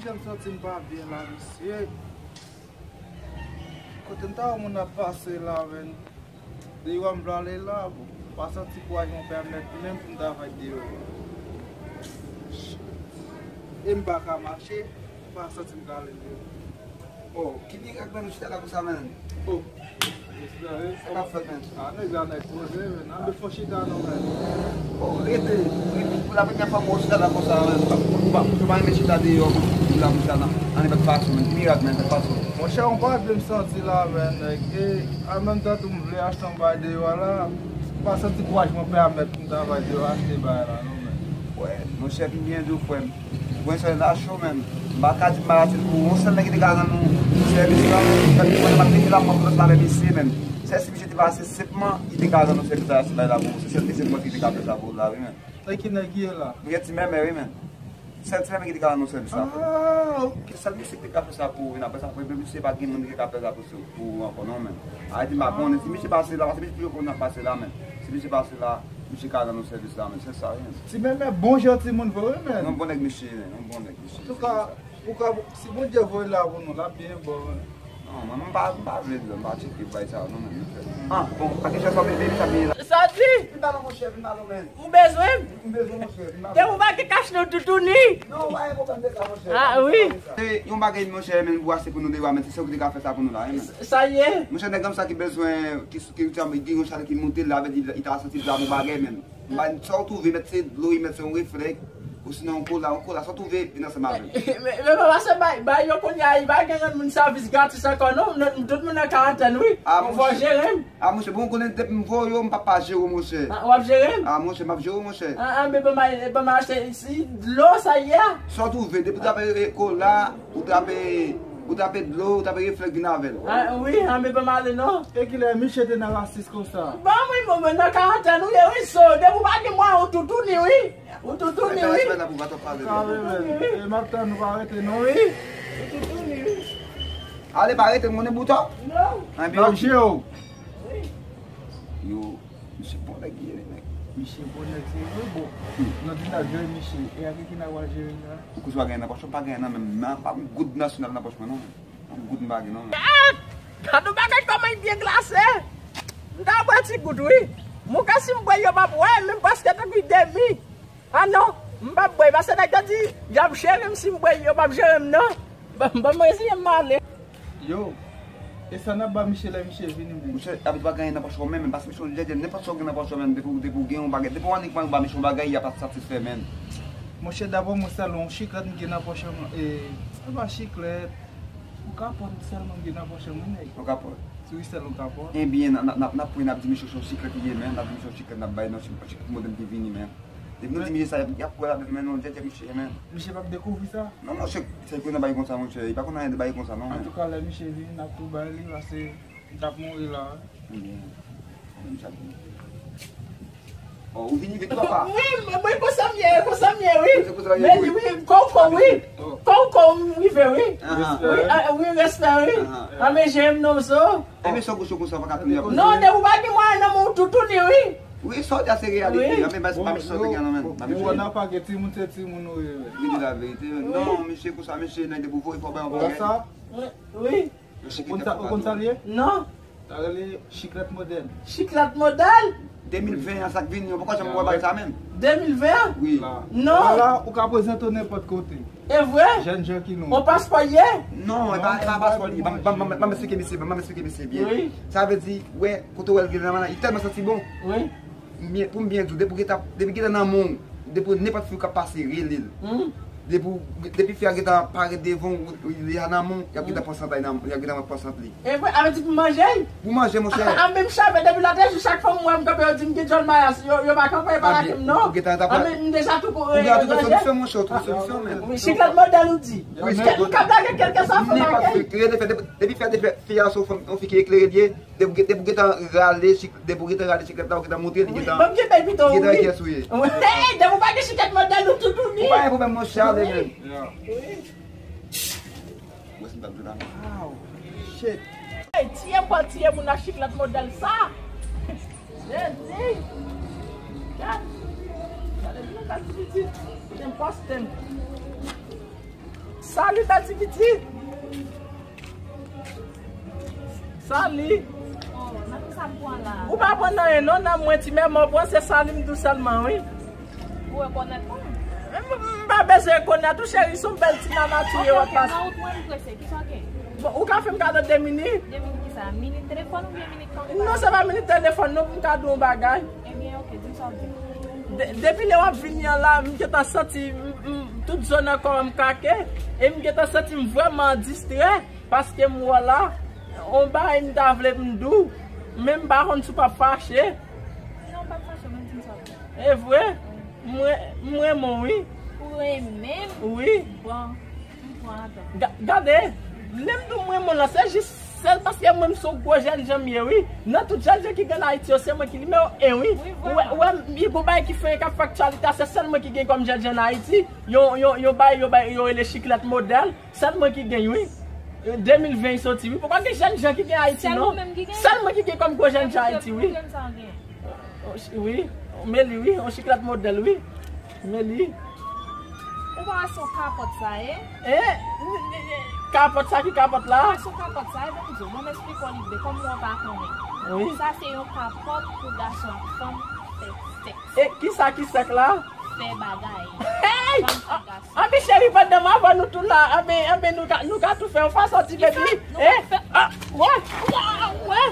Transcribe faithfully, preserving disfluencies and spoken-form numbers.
Jan m santi m pa byen la, mesye. Kote m ta wè moun ap pase la, menn. Deyò a m vle ale la, bon. Pa santi kouraj mwen pèmèt menm pou m travay deyò. E m pa ka mache, m pa santi m ka ale deyò. Oh, ki mirak menm, ou chita la konsa menm? Oh. Sa k ap fèt menm? Ah, nèg la nèg poze, menn. Ann fè yon chita non, menn. Oh, rete, rete. Pou la premyè fwa m wè w chita la konsa menm. Ou pa, ou pa, ou pa renmen chita deyò, pou la konsa nan, nan nenpòt fason, menn. Ki mirak menm, nenpòt fason. Monchè, yon bagay m santi la, menn, nèg. E, an menm tan tou m vle achte yon bagay deyò a la. M pa santi kouraj mwen pèmèt pou m travay deyò achte bagay la, non, menn. Wè, monchè, m byen di w, frè m. Mwen sèl la cho menm. M pa ka di m pa rache l pou yon sèl nèg ki te ka rann nou sèvis la. Sèl ki mwen, m ap rete la, m ap fè avè misye menm. Sèl si misye te pase senpman, li te ka rann nou sèvis la, se bay la pou ou. Se sèl dezyenm mwen ki te ka fè sa pou ou la, wi, menm. E ki nèg ki ye la? Mwen gen ti mèmè, wi, menm. Sèl ti mèmè ki te ka rann nou sèvis la. Ah, ok. Sèl misye ki te ka fè sa pou ou, wi, apre sa, apre misye pa gen moun ki ka fè sa pou, pou ou ankò, non, menm. A di m pa konnen, si misye pase la, paske misye toujou konn ap pase la, menm. Si misye pase la, misye ka rann nou sèvis la, menm. Se sa, wi, menm. Ti mèmè bon jan timoun vre, wi, menm. Yon bon nèg misye, yon bon nèg misye. Antouka, ou ka, si Bondye voye l la pou nou, l ap byen bon, wi. Non, mwen, mwen pa, mwen pa vle di, mwen pa tcheke bay sa yo, non, mwen, mwen fè. Ah, bon, pa gen chans, mwen, mwen, mwen, mwen. Sa di? Vin ba non, monchè, vin ba non, men. Ou bezwen m? M bezwen, monchè, vin ba non. Te ou pa gen kach nou toutouni? Non, pa gen pwoblèm de sa, monchè. Ah, wi. E, yon bagay, monchè, men, pou achte pou nou deyò, men, se sa ou ki te ka fè sa pou nou la, wi, men. Sa ye? Monchè, nèg sa ki bezwen, ki, ki, ki, ki gen yon chalè ki monte, la, vle di, li ta santi l ta bon bagay, men. M ba n sa w twouve, mèt se dlo, mèt se yon reflèks, osinon yon kola, yon kola, sa w twouve, vin ansanm avè m. Men, men, men, pase bay, bay yo kounye a, li pa gen rann moun sèvis gratis ankò, non. Nou, tout moun nan karantèn, wi. Ah, fò w jere m. Ah, monchè, bon, konnen depi m voye w, m p ap pa jere w, monchè. Ah, w ap jere m? Ah, monchè, m ap jere w, monchè. Ah, ah, men ban m, ban m achte, si dlo, sa ye a? Sa w twouve, depi w t ap, eh, kola, ou t ap, eh, ou t ap dlo, ou t ap reflèks vin avè l. Ah, wi, ah, men ban m ale, non. E kilè misye te nan rasis konsa? Bon, wi, bon, bon, nan karantèn, wi, wi, so, depi w pa gen mwayen, ou toutouni, wi. Ou toutouni, wi. Respè la pou w pa t ap pale. Sa vre, men. E m ap tann ou pa rete, non, wi. Ou toutouni, wi. Ale, pa rete, m konnen bout ou. Non. Anpi, m ap jere w. Wi. Yo, misye bon nèg li ye, nèg. Misye bon nèg, se vre, bon. Hmm. Nou di n ap jere misye. E avèk ki n ap jere la? Ou kouz pa gen nan pòch, ou pa gen nan menm, nan, pa gen goud nasyonal nan pòch mwen, non. Yon goud m pa gen non, men. Ah! Gad yon bagay kòman li byen glase. M ta bwè ti gout, wi. Mouka, si m bwè yo, m ap wè, men m prèske tankou demi. Ah non, m p ap bwè, paske nèg yo di, y ap jere m si m bwè yo, p ap jere m non. Ban, ban m reziyen m ale. Yo, e sa n ap ba misye lè misye vini, men? Monchè, abit pa gen anyen nan pòch ou menm, men paske misye yon djèdjè, nenpòt sa w gen nan pòch ou menm, depi, depi w gen yon bagay, depi w annik mwen ba misye yon bagay, y ap satisfè, men. Monchè, daprè mwen, sèl yon chiklèt m gen nan pòch mwen, e, e pa chiklèt. Yon kapòt sèlman m gen nan pòch mwen, nèg. Yon kapòt? Wi, sèl yon kapòt. Ebyen, n, n, n, n ap pran, n ap di misye se yon chiklèt li ye, men, n ap di misye yon chiklèt n ap bay, non, se yon chiklèt modèn ki vini, men. Depi nou di misye sa, y ap, y ap kwè ladan, men, non, djèdjè misye, men. Misye p ap dekouvri sa? Non, monchè, se pou nan bay konsa, monchè. Li pa konn anyen de bay konsa, non, men. Antouka, lè misye vini, n ap tou bay li, paske m t ap mouri la, wi. Ebyen, bon, misye ap vini. Oh, ou vini vit, papa? Wi, mwen, mwen, konsa m ye, konsa m ye, wi. Se konsa w ye, men, wi. Wi, koko, wi. Oh. Koko, m rive, wi. Aha. Wi, ah, wi, respè, wi. Aha. Ah, men, jere m non, so. E, men, sa w gouch ou konsa, pa ka tounen. Non, depi w pa gen mwayen nan men w, toutouni, wi. Wi, sa w di a se reyalite. Wi. Ah, men, pa, pa misye sa w te gen nan men. Bon, pa misye. Ou wè nan pa gen timoun, se timoun ou ye, wi. Li di laverite, wi. Non, misye konsa, misye, nan depi w voye fò bay yon bagay. Sa? Wi, wi. Ou konn sa, ou konn sa l ye? Non. Sa rele chiklèt modèl. Chiklèt modèl? De mil ven an, sa k vini, ou poko janm wè bagay sa menm? De mil ven an? Wi. Non. Vwala, ou ka prezante w nenpòt kote. E vre? Jèn jan ki nou. On paspò ye? Non, e pa, e pa paspò li. Ban m, ban m, ban m, ban m eksplike misye, ban m eksplike misye byen. Wi. Sa vle di, wè, kote w wè l gen nan men, li tèlman santi bon. Wi. M byen, pou m byen di w, depi w gentan, depi w gentan nan men w, depi w nenpòt fi k ap pase, rele l. Hmm. Depi w, depi fi a gentan parèt devan w, li a nan men w, y ap gentan pran sant li nan, y ap gentan pran sant li. E vre, sa vle di pou manje l? Pou manje, monchè. Ah, ah, men m chave depi lòt jou, chak fwa m wè m kanpe, yo di m gen djòl mayas, yo, yo pa kanpe, yo pa lage m non. Ou gentan ta pran. Ah, men m deja tou, eh, manje. Ou gentan tou fè solisyon, monchè, ou tou fè solisyon, men. Wi, chiklèt modèl ou di. Wi, chiklèt modèl. M kab lage kèlkeswa fò lage. Nenpòt fi, rele fè, depi, depi fè, depi fè, fi a se yon fanm, yon fi ki eklere li ye, depi w gen, depi w gentan rale chik-, depi w gentan rale chiklèt la, ou gentan montre li gentan, wi, ban m kenbe pito, wi, gentan ekyès ou ye. Wi, depi w pa gen chiklèt modèl ou toutouni. Ou pa gen pwoblèm, monchè, ale menm. Wi. Ou wè si m t ap jwe la. Wow, shit. Hey, tiye m pral tiye moun ak chiklèt modèl sa. Jezi. Gad. Gade moun nan gad pitit. Kite m poste m. Sali, bèl ti pitit. Sali. Oh, nan ki sa m pran la? Ou pa pran nan anyen non, nan mwen ti mè mò pran, se sali m di w sèlman, wi. Ou rekonèt mwen? M, m pa bezwen rekonèt ou, cheri, se yon bèl ti nana tou ye w ap pase. Ok, ok, nan wout mwen, m prese. Kisa w gen? Bon, ou ka fè m kado de minit? De minit kisa? Minit telefòn oubyen minit kòm? Non, se pa minit telefòn non, pou m ka di w yon bagay. Ebyen, ok, di m sa w gen. De-, depi lè w ap vini an la, m gentan santi m, m, tout zòn an kò m krake, e m gentan santi m vrèman distrè, paske m wè w la, yon bagay m ta vle m di w, men m pa konn si w p ap fache. Non, m p ap fache, men di m sa w gen. E vre? Mwen, m renmen w, wi. Ou renmen m? Wi. Bon. Ga-, gade, lè m di w mwen renmen w lan, se jis sèl paske mwen m se yon gwo jènjan m ye, wi. Nan tout jènjan ki gen Ayiti yo, se mwen ki nimewo en, wi. Wi, vrèman. Ou wè, ou wè, gon bagay ki fè, k ap fè aktyalite a, se sèl mwen ki gen kòm jènjan an Ayiti. Yon, yon, yon bagay, yon bagay, yo rele chiklèt modèl, sèl mwen ki gen, wi. De mil ven soti, wi. Poko gen jènjan ki gen Ayiti, non. Sèl ou menm ki gen? Sèl mwen ki gen kòm gwo jènjan Ayiti, wi. Montre m sa w gen. Wi, Meli, wi, yon chiklèt modèl, wi. Meli. Ou pa wè se yon kapòt sa ye? Eh? Kapòt sa ki kapòt la? Ou pa wè se yon kapòt sa ye? Ban m di w, ban m esplike w li vre, kòm ou pa konnen. Wi. Sa se yon kapòt pou gason ak fanm fè sèks. E kisa ki sèks la? Fè bagay. Hey! Fanm ak gason. Anpi cheri, pandan m avè nou tou la, anpi, anpi nou ka, nou ka tou fè yon fason ti bebi. Kisa? Nou ka fè. Ah, wè, wè, wè.